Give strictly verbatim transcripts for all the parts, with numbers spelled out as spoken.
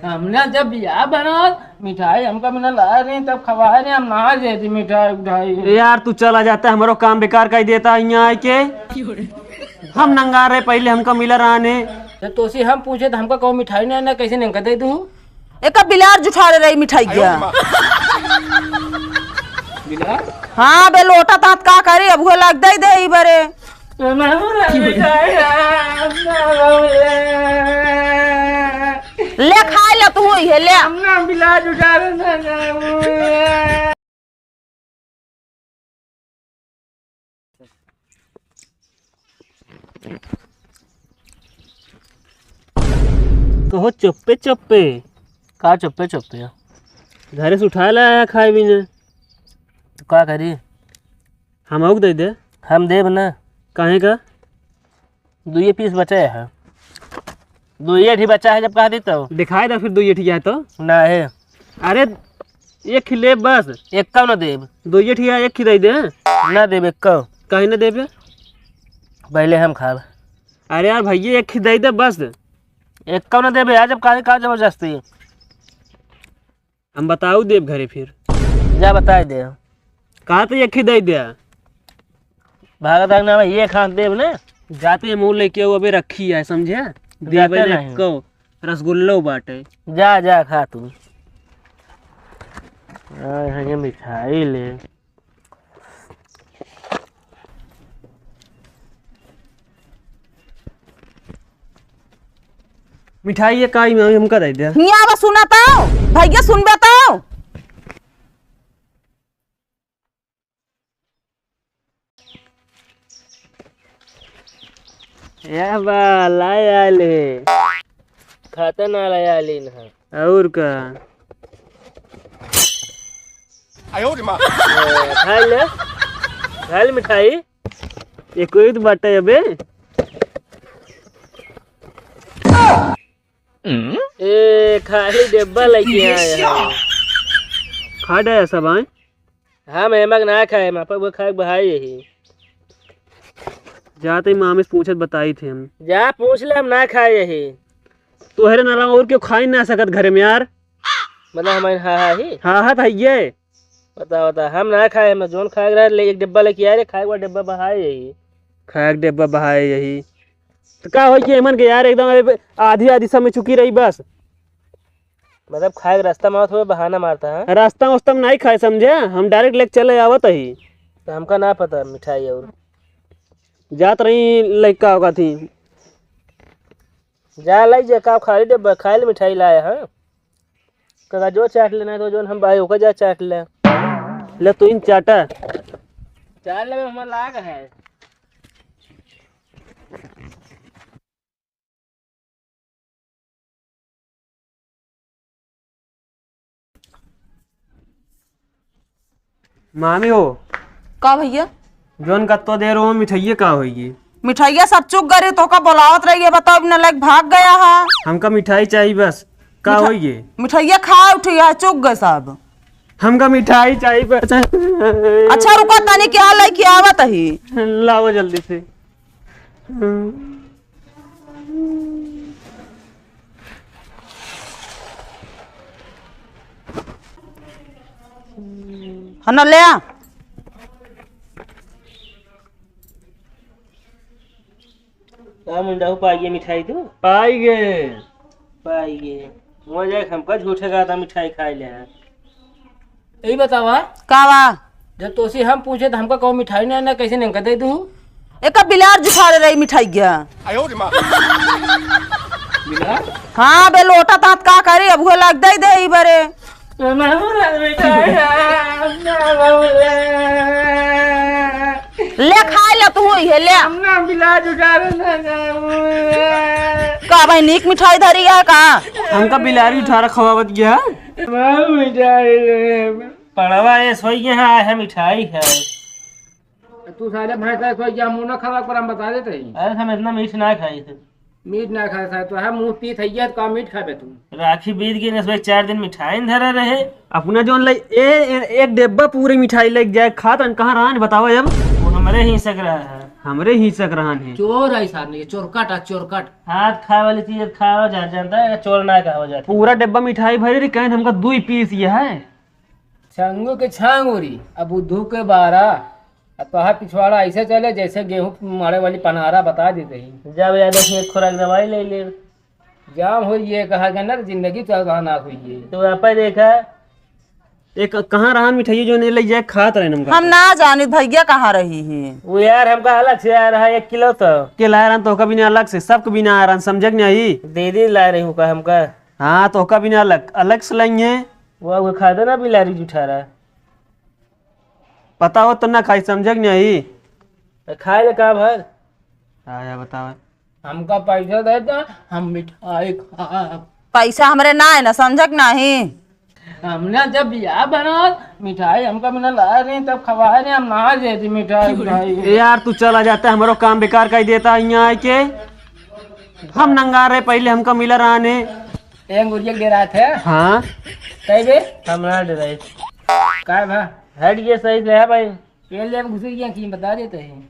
हमने जब बियाह बना, मिठाई हमका बिना लाए नहीं, तब खवाए नहीं, हम ना देती मिठाई उठाई। ए यार, तू चला जाता, हमरो काम बेकार कर देता यहाँ आके। हम नंगा रहे, पहले हमका मिला रहने। तो तोसी हम पूछे तो हमका कहूँ मिठाई ना, ना कैसे नहीं दे दूँ? एक बिलार जुठारे रही मिठाई गया। बिलार? हाँ बे, लोटा तात का करे, अब वो लग दे दे ई बरे। ले खाए ले तू, ये ले। कहो चुप्पे चुप्पे। का चुप्पे चुप्पे? घरे से उठा लाया खाए भी ना। तो का करी? हम आउक दे दे। हम देब ना। काहे का? दुइये पीस बचे है। दुइये ठी बचा है, जब कहा दी तो। दिखाए दे फिर दुइये ठी है तो। ना है। अरे, एक ही लेब बस। एक्का ना देब। दुइये ठी है, एक ही दे दे। ना देब एक्का। काहे ना देबे? पहले हम खाब। अरे यार भैया, एक ही दे दे बस। एक्का ना देबे, आज अब काहे का जबरदस्ती? हम बताऊ देब घरे फिर। जा बताई दे। कहा तो एक ही दे दे। भागत भागना में ये खान देब ना। जाते मुँह लेके आओ, अबे रखी है, समझे? जाते देबे ना नहीं। को रसगुल्लो बाटे। जा, जा खा तू। आए हैं ये मिठाई ले। मिठाई ये काई में हमका दे दे। हियाँ बस सुना तो, भैया सुनबे तो। ए बा, लाए आले। खाता ना लाए आले ना। और का? आयो रे माँ। ए, खा ले। खा ले मिठाई। ये कोई तो बाटे अबे। ए, खाली डिब्बा लेके आया है। खा डाया सब आए। हम एमक ना खाए, हम आपक वो खाए बहाए यही। जाते ही मामी से पूछत बताई थे हम। जा पूछ ले, हम ना खाए यही। तोहरे नाला और क्यों खाई ना सकत घरे में यार? मतलब हमारे हाँ हाँ ही? हाँ हाँ तो है ये। बता, बता, हम ना खाए, हम जोन खाए रहे, ले एक डिब्बा लेके आए रे, खाए के बाद डिब्बा बहाए यही। खाए के डिब्बा बहाए यही। तो का होई कि एमन के यार एकदम अबे आधी आधी समय चुकी रही बस। मतलब खाए के रास्ता में आवत हुए बहाना मारता है। रास्ता उस्ता में नहीं खाए समझे, हम direct लेके चले आवत ही। तो हमका ना पता मिठाई और। जात रही लइका होगा थी। जा लाई जे का खाली डिब्बा खाए ले मिठाई लाए हैं। कहा जो चाट लेना है तो जोन हम भाई ओकर जा चाट ले। ले तू इन चाटा। चाट ले हमार लाग है। मामी हो। का भैया? जोन कत्तो देर हो मिठाइये का होइगी? मिठाइया सब चुक गए, तोका बोलावत रही है, बताओ, बिना लायक भाग गया है। हमका मिठाई चाहिए बस। का मिठा-, होइगी? मिठाइया खा उठी है, चुक गए सब। हमका मिठाई चाहिए बस। अच्छा रुको, तनी क्या लेके आवत ही। लाओ जल्दी से। हाँ ना, ले आ। का मुंडा हो, पाई गे मिठाई तू? पाई गे। पाई गे। वहाँ जाए हमका झूठे का था मिठाई खाए ले हैं। यही बतावा। का बा? जब तोसी हम पूछे तो हमका कहूँ मिठाई ना, ना कैसे नहीं दे दूँ? एक बिलार जुठारे रही मिठाई गया। आयो रे माँ। बिलार? हाँ बे, लोटा तात का करे, अब वो लग दे दे ई बरे। ले खाए ले तू, ये ले। हम ना बिलार जुठारे ना जाऊँ। का भाई, नीक मिठाई धरी है का? हमका बिलारी उठारा खवावत गया। पड़वा ये सोई गया है, मिठाई है। तू सारे भैंस है, सोई गया, मुंह ना खराब कर, हम बता देते हैं। अरे, हम इतना मीठ ना खाई थे। मीठ ना खाए था, तो हम मुंह पीत है, ये का मीठ खाबे तू? राखी बीत गई, इसमें चार दिन मिठाई न धरा रहे। अपना जोन ले, ए, ए, एक डिब्बा पूरी मिठाई लेके जाए, खात रन कहाँ रहा, बतावा अब। वो हमारे ही सक रहा है। हमरे हिस्सा के रहन है। चोर है सारन, ये चोरकट है, चोरकट। हाथ खाए वाली चीज खावा जा, जानता है, चोर ना कहा जाता। पूरा डब्बा मिठाई भरी रही, कहन हमका दुई पीस ये है। छंगू के छांगुरी, अब बुद्धू के बारा, अब तोहार पिछवाड़ा ऐसे चले जैसे गेहूं मारे वाली पनारा, बता देते ही। जब याद है एक खुराक दवाई ले ले। जाम हो ये कहा गनर, जिंदगी तो बहाना हुई है। तो आपा देखा, एक कहाँ रहन मिठाई जो नहीं ले जाए खात रहे हमका। हम ना जानी भैया कहाँ रही है। वो यार हमका अलग से आ रहा है एक किलो तो। के लाए रहन तोहका बिना अलग से, सबके बिना आ रहन, समझे कि नहीं? दे दे लाए रही हूँ का हमका। हाँ, तोहका बिना अलग, अलग से लाइए। वो, वो खा देना बिलारी जुठारा। पता हो तो ना खाई, समझे कि नहीं? तो खाए ले का भर? आया बतावे। हमका पैसा दे दे, हम मिठाई खाब। पैसा हमरे ना है ना, समझक नहीं। हमने जब बियाह बना, मिठाई हमका बिना लाए रही, तब खवाए रही, हम ना देती मिठाई उठाई। ए यार, तू चला जाता, हमरो काम बेकार कर देता यहाँ आके। हम नंगा रहे, पहले हमका मिला रहने। ए अंगुरिया के डेरात है? हाँ। कह बे? हम ना डराई। काय भा? हट ये सही से है भाई। पेल ले घुस गया कि बता देते हैं।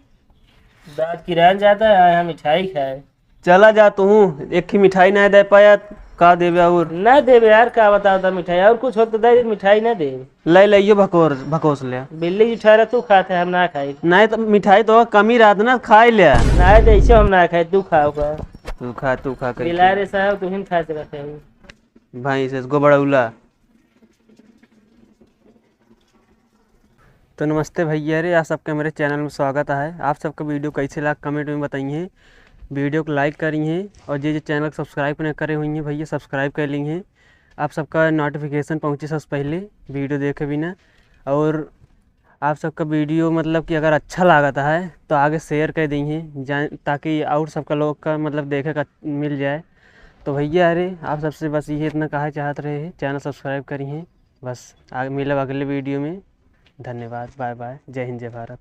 दांत किरान जाता है, हम मिठाई खाए। चला जा तू, एक ही मिठाई नहीं दे पाया, का देबे और? ना देबे यार, का बताओ था मिठाई, और कुछ हो तो दे, मिठाई ना दे। ले ले, यो भकोर, भकोस ले। बिल्ली की ठहरा तू खाते, हम ना खाई। नहीं तो मिठाई तो कमी रहत ना, खाई ले। नहीं तो ऐसे हम ना खाई, तू खाओ का। तू खा, तू खा करके। बिलारे साहब, तू ही खा सकते हो। भाई से गोबड़ौला। तो नमस्ते भैया रे, आप सबके हमारे चैनल में स्वागत है। आप सबका वीडियो कैसे लाग कमेंट में बताइए, वीडियो को लाइक करिए और जे जे चैनल को सब्सक्राइब नहीं करे हुई हैं भैया, सब्सक्राइब कर ली हैं। आप सबका नोटिफिकेशन पहुँचे सबसे पहले वीडियो देखे बिना। और आप सबका वीडियो मतलब कि अगर अच्छा लागत है तो आगे शेयर कर दी हैं, जान, ताकि और सबका लोग का मतलब देखे का मिल जाए। तो भैया अरे, आप सबसे बस ये इतना कहा चाहत रहे हैं, चैनल सब्सक्राइब करी हैं। बस आगे मिलब अगले वीडियो में। धन्यवाद, बाय बाय, जय हिंद, जय भारत।